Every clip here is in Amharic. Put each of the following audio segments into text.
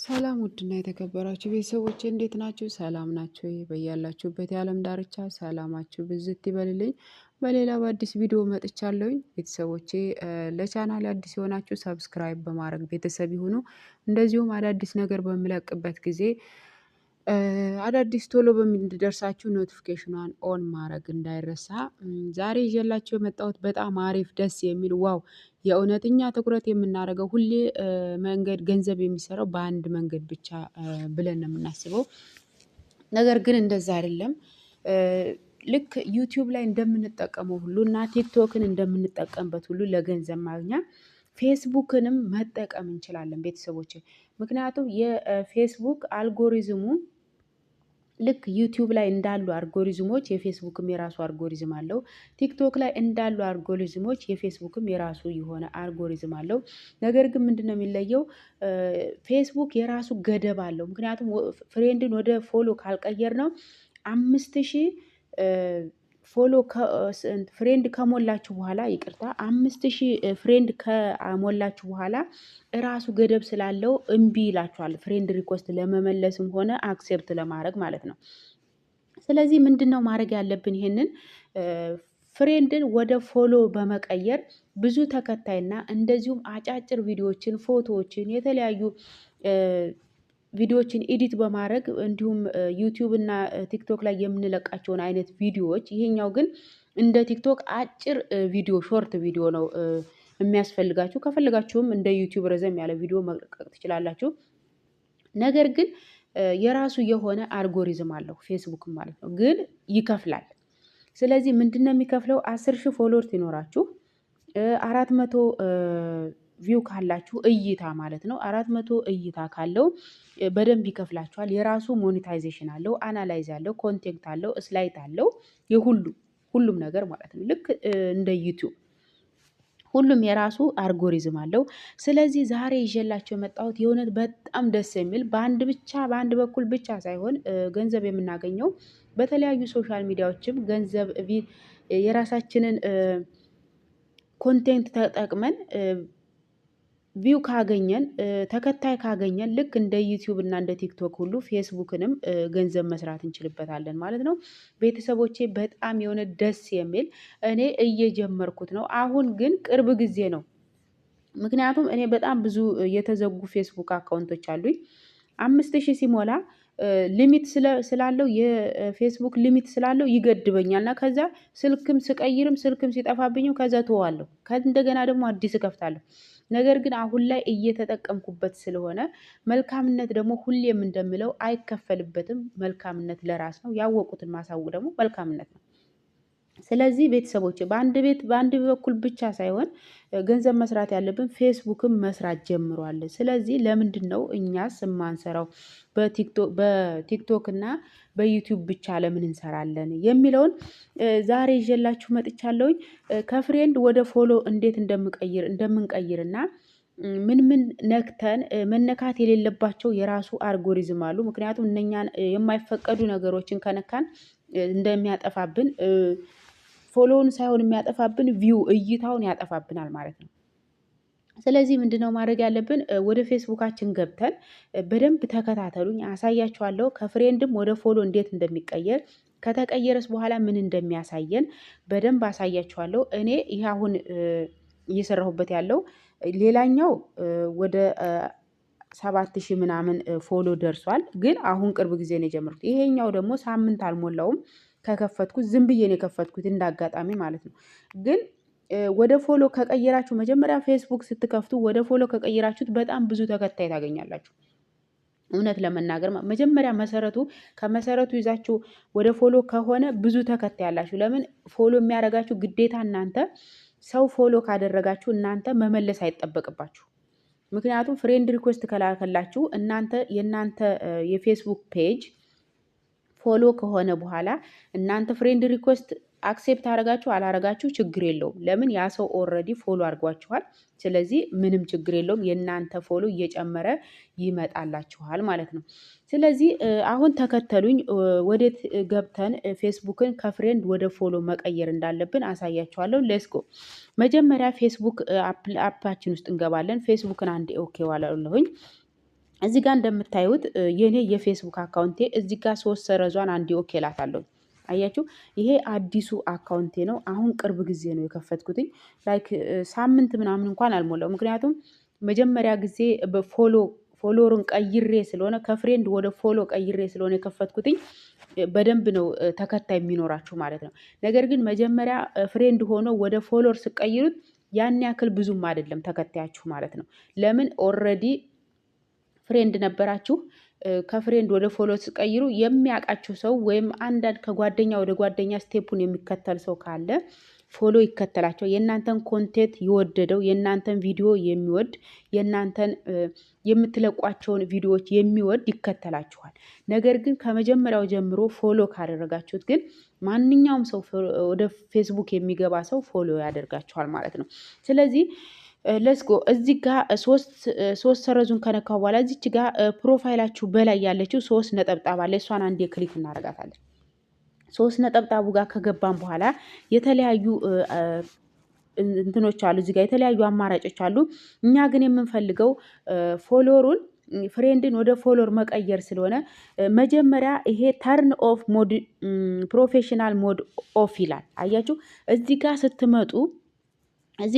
ሰላም ውድና የተከበራችሁ ቤተሰቦቼ፣ እንዴት ናችሁ? ሰላም ናችሁ? በያላችሁበት የዓለም ዳርቻ ሰላማችሁ ብዝት ይበልልኝ። በሌላ በአዲስ ቪዲዮ መጥቻለሁኝ። ቤተሰቦቼ፣ ለቻናል አዲስ የሆናችሁ subscribe በማድረግ ቤተሰብ ይሁኑ። እንደዚሁም አዳዲስ ነገር በምለቅበት ጊዜ አዳዲስ ቶሎ በሚደርሳችሁ notification ኗን on ማድረግ እንዳይረሳ። ዛሬ ይዤላችሁ የመጣሁት በጣም አሪፍ፣ ደስ የሚል፣ wow፣ የእውነተኛ ትኩረት የምናደርገው፣ ሁሌ መንገድ ገንዘብ የሚሰራው በአንድ መንገድ ብቻ ብለን ነው የምናስበው። ነገር ግን እንደዛ አይደለም። ልክ YouTube ላይ እንደምንጠቀመው ሁሉ እና TikTok ን እንደምንጠቀምበት ሁሉ ለገንዘብ ማግኛ ፌስቡክንም መጠቀም እንችላለን ቤተሰቦች። ምክንያቱም የ Facebook algorithm ኡ ልክ YouTube ላይ እንዳሉ አልጎሪዝሞች የፌስቡክም የራሱ አልጎሪዝም አለው። TikTok ላይ እንዳሉ አልጎሪዝሞች የፌስቡክም የራሱ የሆነ አልጎሪዝም አለው። ነገር ግን ምንድን ነው የሚለየው? ፌስቡክ የራሱ ገደብ አለው። ምክንያቱም friend ን ወደ follow ካልቀየርነው 5000 follow friend ከሞላችሁ በኋላ፣ ይቅርታ፣ 5000 friend ከሞላችሁ በኋላ እራሱ ገደብ ስላለው እምቢ ይላችኋል። Friend request ለመመለስም ሆነ accept ለማድረግ ማለት ነው። ስለዚህ ምንድን ነው ማድረግ ያለብን? ይሄንን friend ን ወደ follow በመቀየር ብዙ ተከታይና እንደዚሁም አጫጭር ቪዲዮዎችን፣ ፎቶዎችን፣ የተለያዩ ቪዲዮዎችን edit በማድረግ እንዲሁም YouTube እና TikTok ላይ የምንለቃቸውን አይነት ቪዲዮዎች፣ ይሄኛው ግን እንደ TikTok አጭር ቪዲዮ፣ short ቪዲዮ ነው የሚያስፈልጋችሁ። ከፈለጋችሁም እንደ YouTube ረዘም ያለ ቪዲዮ መልቀቅ ትችላላችሁ። ነገር ግን የራሱ የሆነ አልጎሪዝም አለው ፌስቡክ ማለት ነው፣ ግን ይከፍላል። ስለዚህ ምንድን ነው የሚከፍለው? 10,000 follower ሲኖራችሁ፣ 400 view ካላችሁ፣ እይታ ማለት ነው። 400 እይታ ካለው በደንብ ይከፍላችኋል። የራሱ monetization አለው፣ analyze አለው፣ content አለው፣ slide አለው፣ የሁሉ ሁሉም ነገር ማለት ነው። ልክ እንደ YouTube ሁሉም የራሱ አልጎሪዝም አለው። ስለዚህ ዛሬ ይዤላችሁ የመጣሁት የእውነት በጣም ደስ የሚል፣ በአንድ ብቻ በአንድ በኩል ብቻ ሳይሆን ገንዘብ የምናገኘው፣ በተለያዩ social media ዎችም ገንዘብ የራሳችንን content ተጠቅመን view ካገኘን፣ ተከታይ ካገኘን ልክ እንደ YouTube እና እንደ TikTok ሁሉ ፌስቡክንም ገንዘብ መስራት እንችልበታለን ማለት ነው። ቤተሰቦቼ፣ በጣም የሆነ ደስ የሚል፣ እኔ እየጀመርኩት ነው። አሁን ግን ቅርብ ጊዜ ነው። ምክንያቱም እኔ በጣም ብዙ የተዘጉ Facebook account ኦች አሉኝ። 5000 ሲሞላ limit ስላለው፣ የ Facebook limit ስላለው ይገድበኛል እና ከዛ ስልክም ስቀይርም ስልክም ሲጠፋብኝም ከዛ ተዋለሁ። እንደገና ደግሞ አዲስ እከፍታለሁ። ነገር ግን አሁን ላይ እየተጠቀምኩበት ስለሆነ፣ መልካምነት ደግሞ ሁሌም እንደምለው አይከፈልበትም። መልካምነት ለራስ ነው። ያወቁትን ማሳወቅ ደግሞ መልካምነት ነው። ስለዚህ ቤተሰቦች፣ በአንድ ቤት በአንድ በኩል ብቻ ሳይሆን ገንዘብ መስራት ያለብን፣ ፌስቡክም መስራት ጀምሯል። ስለዚህ ለምንድን ነው እኛስ የማንሰራው? በ TikTok እና በ YouTube ብቻ ለምን እንሰራለን የሚለውን ዛሬ ይዤላችሁ መጥቻለሁኝ። ከ friend ወደ follow እንዴት እንደምቀይር እንደምንቀይርና ምን ምን ነክተን፣ መነካት የሌለባቸው የራሱ አልጎሪዝም አሉ። ምክንያቱም እነኛን የማይፈቀዱ ነገሮችን ከነካን እንደሚያጠፋብን፣ follow ውን ሳይሆን የሚያጠፋብን view እይታውን ያጠፋብናል ማለት ነው። ስለዚህ ምንድነው ማድረግ ያለብን? ወደ ፌስቡካችን ገብተን በደንብ ተከታተሉኝ፣ አሳያችኋለሁ። ከ friend ም ወደ follow እንዴት እንደሚቀየር፣ ከተቀየረስ በኋላ ምን እንደሚያሳየን በደንብ አሳያችኋለሁ። እኔ ይህ አሁን እየሰራሁበት ያለው ሌላኛው ወደ 7000 ምናምን follow ደርሷል። ግን አሁን ቅርብ ጊዜ ነው የጀመርኩት። ይሄኛው ደግሞ ሳምንት አልሞላውም ከከፈትኩት። ዝም ብዬ ነው የከፈትኩት እንደ አጋጣሚ ማለት ነው። ግን ወደ follow ከቀየራችሁ፣ መጀመሪያ ፌስቡክ ስትከፍቱ ወደ follow ከቀየራችሁት በጣም ብዙ ተከታይ ታገኛላችሁ። እውነት ለመናገር መጀመሪያ መሰረቱ ከመሰረቱ ይዛችሁ ወደ follow ከሆነ ብዙ ተከታይ ያላችሁ። ለምን follow የሚያደርጋችሁ ግዴታ እናንተ ሰው follow ካደረጋችሁ እናንተ መመለስ አይጠበቅባችሁ። ምክንያቱም friend request ከላከላችሁ እናንተ የእናንተ የ Facebook page follow ከሆነ በኋላ እናንተ friend request accept አረጋችሁ አላረጋችሁ ችግር የለውም። ለምን? ያ ሰው already follow አድርጓችኋል። ስለዚህ ምንም ችግር የለውም። የእናንተ follow እየጨመረ ይመጣላችኋል ማለት ነው። ስለዚህ አሁን ተከተሉኝ። ወዴት ገብተን Facebook ን ከ friend ወደ follow መቀየር እንዳለብን አሳያችኋለሁ። Let's go። መጀመሪያ Facebook app ኣችን ውስጥ እንገባለን። ፌስቡክን አንድ okay ዋላለሁኝ። እዚህ ጋር እንደምታዩት የኔ የፌስቡክ account ኤ እዚህ ጋር ሶስት ሰረዟን አንዴ okay እላታለሁ። አያችሁ፣ ይሄ አዲሱ account ኤ ነው። አሁን ቅርብ ጊዜ ነው የከፈትኩትኝ። Like ሳምንት ምናምን እንኳን አልሞላው። ምክንያቱም መጀመሪያ ጊዜ በ follower ን ቀይሬ ስለሆነ፣ ከ friend ወደ follow ቀይሬ ስለሆነ የከፈትኩትኝ በደንብ ነው ተከታይ የሚኖራችሁ ማለት ነው። ነገር ግን መጀመሪያ friend ሆኖ ወደ follower ስቀይሩት ያን ያክል ብዙም አይደለም ተከታያችሁ ማለት ነው። ለምን? Already friend ነበራችሁ። ከ friend ወደ follow ስትቀይሩ የሚያውቃችሁ ሰው ወይም አንዳንድ ከጓደኛ ወደ ጓደኛ step ኡን የሚከተል ሰው ካለ follow ይከተላቸው። የእናንተን content የወደደው፣ የእናንተን ቪዲዮ የሚወድ፣ የእናንተን የምትለቋቸውን ቪዲዮዎች የሚወድ ይከተላችኋል። ነገር ግን ከመጀመሪያው ጀምሮ follow ካደረጋችሁት ግን ማንኛውም ሰው ወደ ፌስቡክ የሚገባ ሰው follow ያደርጋችኋል ማለት ነው። ስለዚህ let's go። እዚህ ጋር ሶስት ሰረዙን ከነካው በኋላ እዚች ጋር profile ኣችሁ በላይ ያለችው ሶስት ነጠብጣብ አለ። እሷን አንዴ click እናደርጋታለን። ሶስት ነጠብጣቡ ጋር ከገባን በኋላ የተለያዩ እንትኖች አሉ። እዚህ ጋር የተለያዩ አማራጮች አሉ። እኛ ግን የምንፈልገው follower ኡን፣ friend ን ወደ follower መቀየር ስለሆነ መጀመሪያ ይሄ turn off mode፣ professional mode off ይላል። አያችሁ፣ እዚህ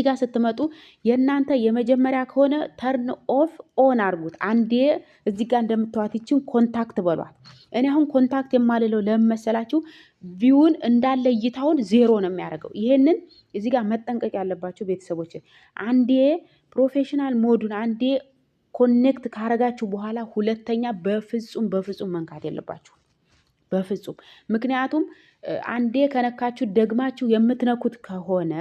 ጋር ስትመጡ የእናንተ የመጀመሪያ ከሆነ turn off on አድርጉት። አንዴ እዚህ ጋር እንደምታዩት ይችን contact በሏት። እኔ አሁን contact የማልለው ለምን መሰላችሁ? View ን እንዳለ እይታውን ዜሮ ነው የሚያደርገው። ይሄንን እዚህ ጋር መጠንቀቅ ያለባችሁ ቤተሰቦች፣ አንዴ professional mode ኡን አንዴ connect ካረጋችሁ በኋላ ሁለተኛ በፍጹም በፍጹም መንካት የለባችሁ፣ በፍጹም። ምክንያቱም አንዴ ከነካችሁ ደግማችሁ የምትነኩት ከሆነ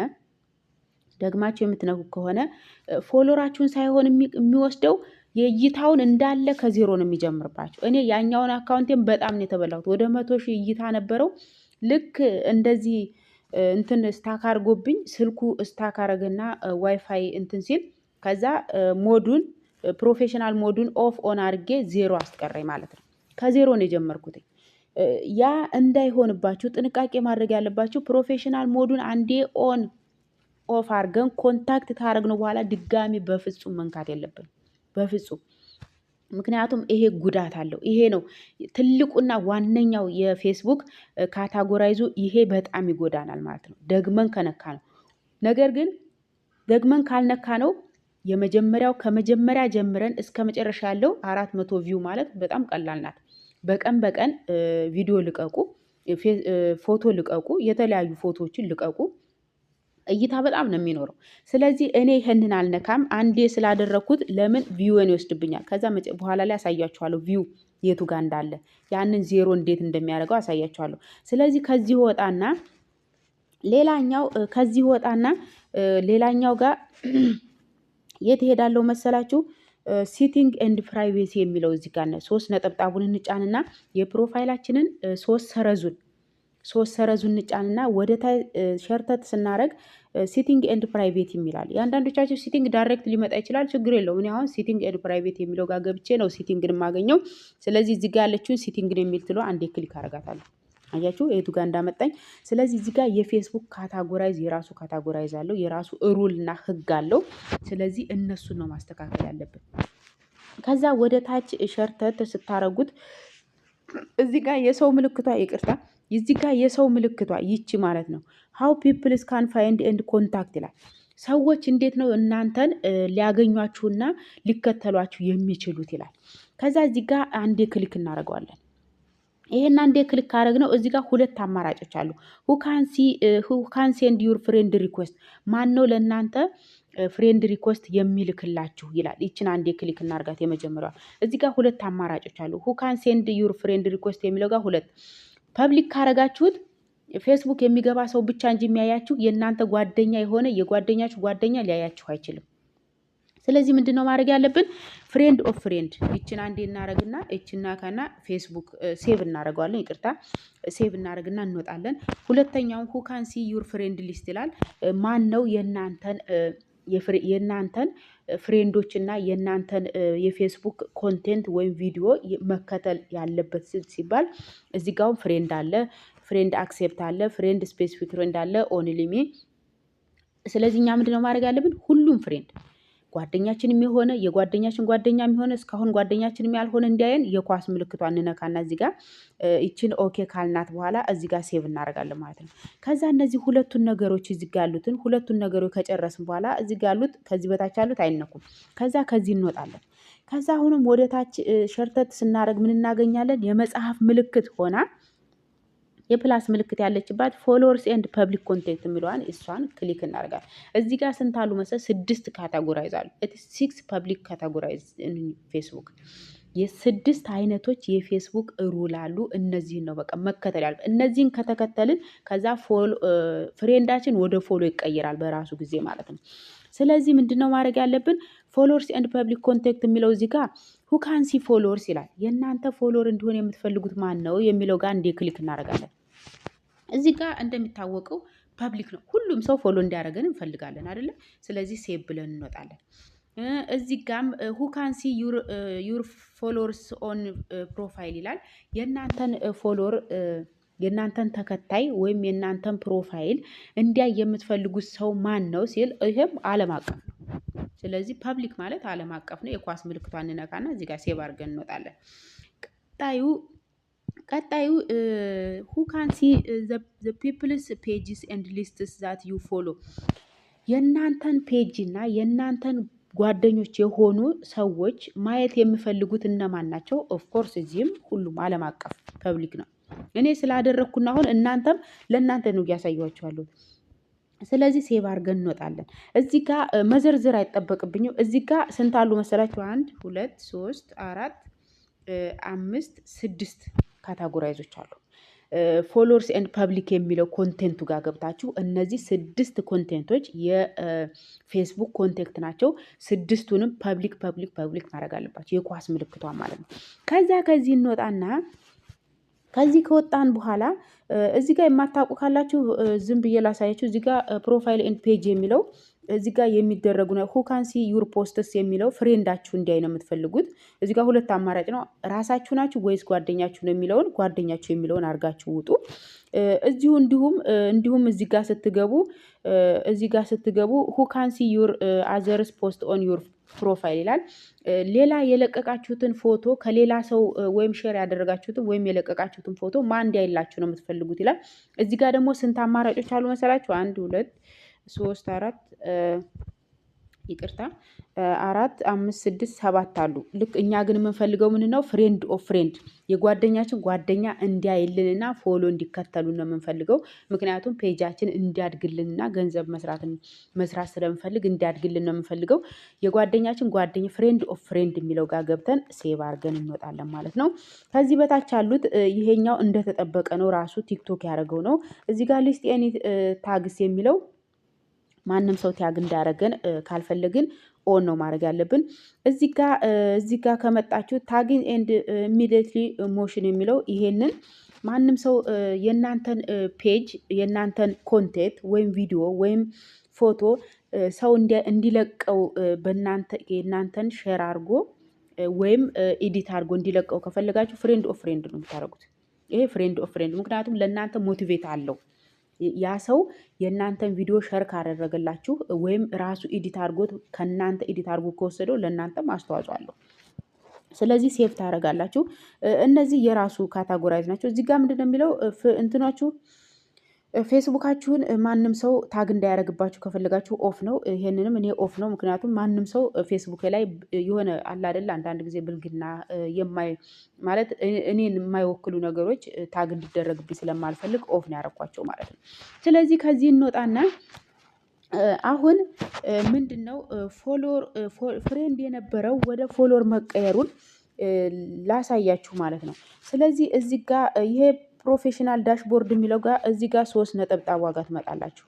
follower ኣችሁን ሳይሆን የሚወስደው የእይታውን እንዳለ ከዜሮ ነው የሚጀምርባችሁ። እኔ ያኛውን account ኤን በጣም ነው የተበላሁት። ወደ 100,000 እይታ ነበረው። ልክ እንደዚህ እንትን stuck አድርጎብኝ፣ ስልኩ stuck አረገና ዋይፋይ እንትን ሲል ከዛ mode ኡን፣ professional mode ኡን off on አድርጌ ዜሮ አስቀረኝ ማለት ነው። ከዜሮ ነው የጀመርኩት። ያ እንዳይሆንባችሁ ጥንቃቄ ማድረግ ያለባችሁ professional mode ኡን አንዴ on off አድርገን contact ካረግነው በኋላ ድጋሚ በፍጹም መንካት የለብንም። በፍጹም። ምክንያቱም ይሄ ጉዳት አለው። ይሄ ነው ትልቁና ዋነኛው የፌስቡክ categorize ኡ። ይሄ በጣም ይጎዳናል ማለት ነው፣ ደግመን ከነካነው። ነገር ግን ደግመን ካልነካነው የመጀመሪያው ከመጀመሪያ ጀምረን እስከ መጨረሻ ያለው 400 view ማለት በጣም ቀላል ናት። በቀን በቀን ቪዲዮ ልቀቁ፣ ፎቶ ልቀቁ፣ የተለያዩ ፎቶዎችን ልቀቁ። እይታ በጣም ነው የሚኖረው። ስለዚህ እኔ ይህንን አልነካም። አንዴ ስላደረግኩት ለምን view ን ይወስድብኛል። ከዛ በኋላ ላይ አሳያችኋለሁ view የቱ ጋር እንዳለ፣ ያንን ዜሮ እንዴት እንደሚያደርገው አሳያችኋለሁ። ስለዚህ ከዚህ ወጣና ሌላኛው ጋር የት እሄዳለሁ መሰላችሁ? Setting and privacy የሚለው እዚህ ጋር ነው። ሶስት ነጠብጣቡን እንጫንና የ profile ኣችንን ሶስት ሰረዙን እንጫንና ወደ ታች ሸርተት ስናደርግ setting and private የሚላል። የአንዳንዶቻችሁ setting direct ሊመጣ ይችላል፣ ችግር የለውም። እኔ አሁን setting and private የሚለው ጋር ገብቼ ነው setting ን የማገኘው። ስለዚህ እዚህ ጋር ያለችውን setting ን የሚል ትሎ አንዴ click አደርጋታለሁ። አያችሁ የቱ ጋር እንዳመጣኝ። ስለዚህ እዚህ ጋር የፌስቡክ categorize የራሱ categorize አለው፣ የራሱ rule እና ህግ አለው። ስለዚህ እነሱን ነው ማስተካከል ያለብን። ከዛ ወደ ታች ሸርተት ስታረጉት እዚህ ጋር የሰው ምልክቷ፣ ይቅርታ፣ እዚህ ጋር የሰው ምልክቷ ይቺ ማለት ነው። How peoples can find and contact ይላል። ሰዎች እንዴት ነው እናንተን ሊያገኟችሁና ሊከተሏችሁ የሚችሉት ይላል። ከዛ እዚህ ጋር አንዴ click እናደርገዋለን። ይሄን አንዴ click ካደረግነው እዚህ ጋር ሁለት አማራጮች አሉ። Who can send your friend request፣ ማን ነው ለእናንተ friend request የሚልክላችሁ ይላል። ይችን አንዴ click እናርጋት። የመጀመሪያዋ እዚህ ጋር ሁለት አማራጮች አሉ። Who can send your friend request የሚለው ጋር ሁለት፣ public ካረጋችሁት ፌስቡክ የሚገባ ሰው ብቻ እንጂ የሚያያችሁ የእናንተ ጓደኛ የሆነ የጓደኛችሁ ጓደኛ ሊያያችሁ አይችልም። ስለዚህ ምንድን ነው ማድረግ ያለብን? Friend of friend ይችን አንዴ እናረግና ይችን ካና ፌስቡክ save እናደርገዋለን። ይቅርታ፣ save እናደርግና እንወጣለን። ሁለተኛውን who can see your friend list ይላል። ማን ነው የእናንተን friend ኦች እና የእናንተን የፌስቡክ content ወይም ቪዲዮ መከተል ያለበት ሲባል እዚህ ጋር friend አለ፣ friend except አለ፣ friend specific friend አለ፣ only me። ስለዚህ እኛ ምንድነው ማድረግ ያለብን? ሁሉም friend፣ ጓደኛችንም የሆነ፣ የጓደኛችን ጓደኛ የሆነ፣ እስካሁን ጓደኛችንም ያልሆነ እንዲያየን የኳስ ምልክቷን እንነካና እዚህ ጋር ይችን okay ካልናት በኋላ እዚህ ጋር save እናደርጋለን ማለት ነው። ከዛ እነዚህ ሁለቱን ነገሮች፣ እዚህ ጋር ያሉትን ሁለቱን ነገሮች ከጨረስን በኋላ እዚህ ጋር ያሉት፣ ከዚህ በታች ያሉት አይነኩም። ከዛ ከዚህ እንወጣለን። ከዛ አሁንም ወደ ታች ሸርተት ስናደርግ ምን እናገኛለን? የመጽሐፍ ምልክት ሆና የ plus ምልክት ያለችባት followers and public content የሚለዋን እሷን click እናደርጋለን። እዚህ ጋር ስንት አሉ መሰል? ስድስት categorize አሉ። Six public categorize ፌስቡክ፣ የስድስት አይነቶች የፌስቡክ rule አሉ። እነዚህን ነው በቃ መከተል ያለ። እነዚህን ከተከተልን ከዛ friend ኣችን ወደ follow ይቀየራል በራሱ ጊዜ ማለት ነው። ስለዚህ ምንድነው ማድረግ ያለብን? Followers and public content የሚለው እዚህ ጋር who can see followers ይላል። የእናንተ follower እንዲሆን የምትፈልጉት ማን ነው የሚለው ጋር እንዴ click እናደርጋለን። እዚህ ጋር እንደሚታወቀው public ነው። ሁሉም ሰው follow እንዲያደርገን እንፈልጋለን አይደለ? ስለዚህ save ብለን እንወጣለን። እዚህ ጋም who can see your followers on profile ይላል። የእናንተን follower፣ የእናንተን ተከታይ ወይም የእናንተን profile እንዲያይ የምትፈልጉት ሰው ማን ነው ሲል ይሄም ዓለም አቀፍ ነው። ስለዚህ public ማለት ዓለም አቀፍ ነው። የኳስ ምልክቷን እንነካና እዚህ ጋር save አድርገን እንወጣለን። ቀጣዩ who can see the people's pages and lists that you follow፣ የእናንተን page እና የእናንተን ጓደኞች የሆኑ ሰዎች ማየት የሚፈልጉት እነማን ናቸው? Of course እዚህም ሁሉም ዓለም አቀፍ public ነው። እኔ ስላደረግኩና አሁን እናንተም ለእናንተ ነው እያሳየኋችኋለሁ። ስለዚህ save አድርገን እንወጣለን። እዚህ ጋር መዘርዘር አይጠበቅብኝም። እዚህ ጋር ስንት አሉ መሰላችሁ? አንድ፣ ሁለት፣ ሶስት፣ አራት፣ አምስት፣ ስድስት categorize ኦች አሉ። Followers and public የሚለው content ኡ ጋር ገብታችሁ እነዚህ ስድስት content ኦች የፌስቡክ content ናቸው። ስድስቱንም public፣ public፣ public ማድረግ አለባቸው። የኳስ ምልክቷ ማለት ነው። ከዛ ከዚህ እንወጣና ከዚህ ከወጣን በኋላ እዚህ ጋር የማታውቁ ካላችሁ ዝም ብዬ ላሳያችሁ። እዚህ ጋር profile and page የሚለው እዚህ ጋር የሚደረጉ ነው። Who can see your posts የሚለው friend ኣችሁ እንዲያይ ነው የምትፈልጉት። እዚህ ጋር ሁለት አማራጭ ነው። ራሳችሁ ናችሁ ወይስ ጓደኛችሁ ነው የሚለውን ጓደኛችሁ የሚለውን አድርጋችሁ ውጡ። እዚሁ እንዲሁም እዚህ ጋር ስትገቡ who can see your others post on your profile ይላል። ሌላ የለቀቃችሁትን ፎቶ ከሌላ ሰው ወይም share ያደረጋችሁትን ወይም የለቀቃችሁትን ፎቶ ማን እንዲያይላችሁ ነው የምትፈልጉት ይላል። እዚህ ጋር ደግሞ ስንት አማራጮች አሉ መሰላችሁ? አንድ፣ ሁለት፣ ሶስት፣ አራት፣ ይቅርታ፣ አራት፣ አምስት፣ ስድስት፣ ሰባት አሉ። ልክ እኛ ግን የምንፈልገው ምን ነው? Friend of friend፣ የጓደኛችን ጓደኛ እንዲያይልንና follow እንዲከተሉ ነው የምንፈልገው። ምክንያቱም page ኣችን እንዲያድግልንና ገንዘብ መስራት ስለምንፈልግ እንዲያድግልን ነው የምንፈልገው። የጓደኛችን ጓደኛ friend of friend የሚለው ጋር ገብተን save አድርገን እንወጣለን ማለት ነው። ከዚህ በታች ያሉት ይሄኛው እንደተጠበቀ ነው፣ ራሱ ቲክቶክ ያደረገው ነው። እዚህ ጋር list any tags የሚለው ማንም ሰው tag እንዳያረገን ካልፈለግን on ነው ማድረግ ያለብን። እዚህ ጋ ከመጣችሁ tagging and immediately mention የሚለው ይሄንን ማንም ሰው የእናንተን page፣ የእናንተን content ወይም ቪዲዮ ወይም ፎቶ ሰው እንዲለቀው በእናንተ የእናንተን share አድርጎ ወይም edit አድርጎ እንዲለቀው ከፈለጋችሁ friend of friend ነው የምታደርጉት። ይሄ friend of friend ምክንያቱም ለእናንተ motivate አለው። ያ ሰው የእናንተን ቪዲዮ share ካደረገላችሁ ወይም ራሱ edit አድርጎት ከእናንተ edit አድርጎ ከወሰደው ለእናንተም አስተዋጽኦ አለው። ስለዚህ save ታደርጋላችሁ። እነዚህ የራሱ categorize ናቸው። እዚህ ጋር ምንድን ነው የሚለው እንትናችሁ ፌስቡካችሁን ማንም ሰው tag እንዳያደርግባችሁ ከፈለጋችሁ off ነው። ይሄንንም እኔ off ነው። ምክንያቱም ማንም ሰው ፌስቡክ ላይ የሆነ አለ አይደል፣ አንዳንድ ጊዜ ብልግና የማይ ማለት እኔን የማይወክሉ ነገሮች tag እንዲደረግብኝ ስለማልፈልግ off ነው ያደረኳቸው ማለት ነው። ስለዚህ ከዚህ እንወጣና አሁን ምንድን ነው follower friend የነበረው ወደ follower መቀየሩን ላሳያችሁ ማለት ነው። ስለዚህ እዚህ ጋር ይሄ professional dashboard የሚለው ጋር እዚህ ጋር ሶስት ነጠብጣብ ዋጋ ትመጣላችሁ።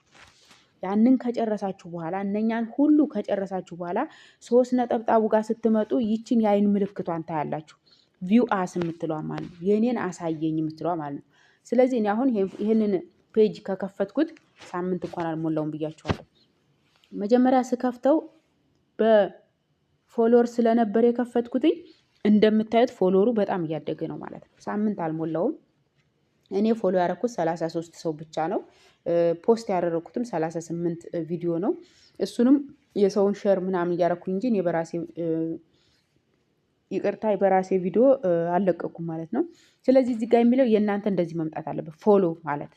ያንን ከጨረሳችሁ በኋላ፣ እነኛን ሁሉ ከጨረሳችሁ በኋላ ሶስት ነጠብጣቡ ጋር ስትመጡ ይችን የአይን ምልክቷን ታያላችሁ። View as የምትለዋ ማለት ነው። የእኔን አሳየኝ የምትለዋ ማለት ነው። ስለዚህ እኔ አሁን ይህንን page ከከፈትኩት ሳምንት እንኳን አልሞላውም ብያችኋለሁ። መጀመሪያ ስከፍተው በ follower ስለነበር የከፈትኩትኝ እንደምታዩት follower ኡ በጣም እያደገ ነው ማለት ነው። ሳምንት አልሞላውም። እኔ follow ያደረኩት 33 ሰው ብቻ ነው። Post ያደረኩትም 38 ቪዲዮ ነው። እሱንም የሰውን share ምናምን እያደረኩኝ እንጂ እኔ በራሴ፣ ይቅርታ፣ በራሴ ቪዲዮ አልለቀኩም ማለት ነው። ስለዚህ እዚህ ጋር የሚለው የእናንተ እንደዚህ መምጣት አለበት፣ follow ማለት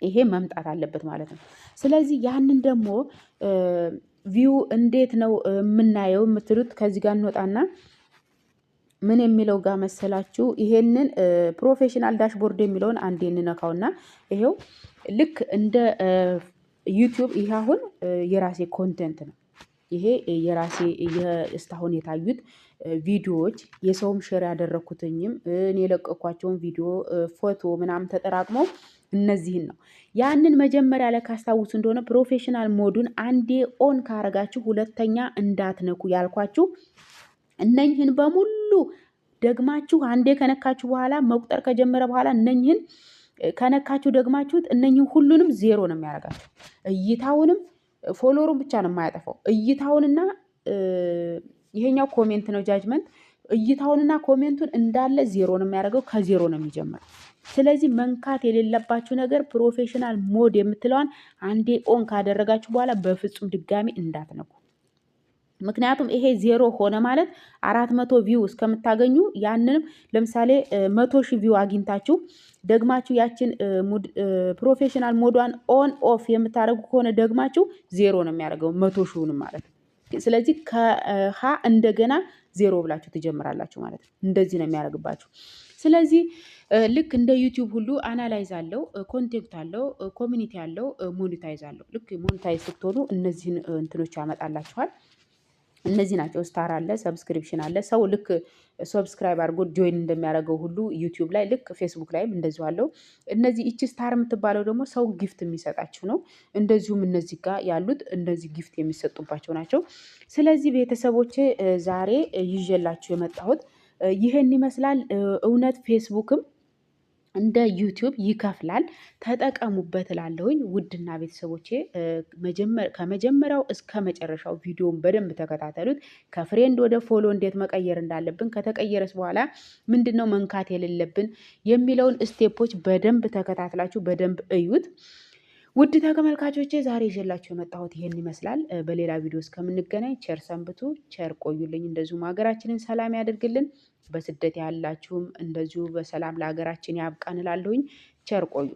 ይሄ መምጣት አለበት ማለት ነው። ስለዚህ ያንን ደግሞ view እንዴት ነው የምናየው የምትሉት ከዚህ ጋር እንወጣና ምን የሚለው ጋር መሰላችሁ? ይሄንን professional dashboard የሚለውን አንዴ እንነካውና ይሄው ልክ እንደ ዩቲዩብ ይሄ አሁን የራሴ content ነው። ይሄ የራሴ እስካሁን የታዩት ቪዲዮዎች፣ የሰውም share ያደረግኩትኝም እኔ የለቀኳቸውን ቪዲዮ፣ ፎቶ ምናምን ተጠራቅመው እነዚህን ነው። ያንን መጀመሪያ ላይ ካስታውሱ እንደሆነ professional mode ኡን አንዴ on ካረጋችሁ ሁለተኛ እንዳትነኩ ያልኳችሁ፣ እነኝህን በሙሉ ደግማችሁ አንዴ ከነካችሁ በኋላ፣ መቁጠር ከጀመረ በኋላ እነኝህን ከነካችሁ ደግማችሁት እነኝህን ሁሉንም ዜሮ ነው የሚያደርጋችሁ። እይታውንም follower ኡን ብቻ ነው የማያጠፋው። እይታውንና ይሄኛው comment ነው judgment፣ እይታውንና comment ኡን እንዳለ ዜሮ ነው የሚያደርገው። ከዜሮ ነው የሚጀምረው። ስለዚህ መንካት የሌለባችሁ ነገር professional mode የምትለዋን አንዴ on ካደረጋችሁ በኋላ በፍጹም ድጋሚ እንዳትነኩ። ምክንያቱም ይሄ ዜሮ ሆነ ማለት 400 view እስከምታገኙ፣ ያንንም ለምሳሌ 100,000 view አግኝታችሁ ደግማችሁ ያችን professional mode ኧን on off የምታደርጉ ከሆነ ደግማችሁ ዜሮ ነው የሚያደርገው 100,000ውንም ማለት ነው። ስለዚህ ከሀ እንደገና ዜሮ ብላችሁ ትጀምራላችሁ ማለት ነው። እንደዚህ ነው የሚያደርግባችሁ። ስለዚህ ልክ እንደ ዩቲዩብ ሁሉ analyze አለው፣ content አለው፣ community አለው፣ monetize አለው። ልክ monetize ስትሆኑ እነዚህን እንትኖች ያመጣላችኋል። እነዚህ ናቸው። Star አለ፣ subscription አለ። ሰው ልክ subscribe አድርጎ join እንደሚያደርገው ሁሉ ዩቲዩብ ላይ ልክ ፌስቡክ ላይም እንደዚሁ አለው። እነዚህ እቺ star የምትባለው ደግሞ ሰው gift የሚሰጣችሁ ነው። እንደዚሁም እነዚህ ጋር ያሉት እነዚህ gift የሚሰጡባቸው ናቸው። ስለዚህ ቤተሰቦቼ ዛሬ ይዤላችሁ የመጣሁት ይህን ይመስላል። እውነት ፌስቡክም እንደ ዩቲዩብ ይከፍላል፣ ተጠቀሙበት እላለሁኝ። ውድና ቤተሰቦቼ ከመጀመሪያው እስከ መጨረሻው ቪዲዮን በደንብ ተከታተሉት። ከ friend ወደ follow እንዴት መቀየር እንዳለብን፣ ከተቀየረስ በኋላ ምንድን ነው መንካት የሌለብን የሚለውን step ኦች በደንብ ተከታትላችሁ በደንብ እዩት። ውድ ተመልካቾቼ ዛሬ ይዤላችሁ የመጣሁት ይሄን ይመስላል። በሌላ ቪዲዮ እስከምንገናኝ ቸር ሰንብቱ፣ ቸር ቆዩልኝ። እንደዚሁም ሀገራችንን ሰላም ያደርግልን። በስደት ያላችሁም እንደዚሁ በሰላም ለሀገራችን ያብቃን እላለሁኝ። ቸር ቆዩ።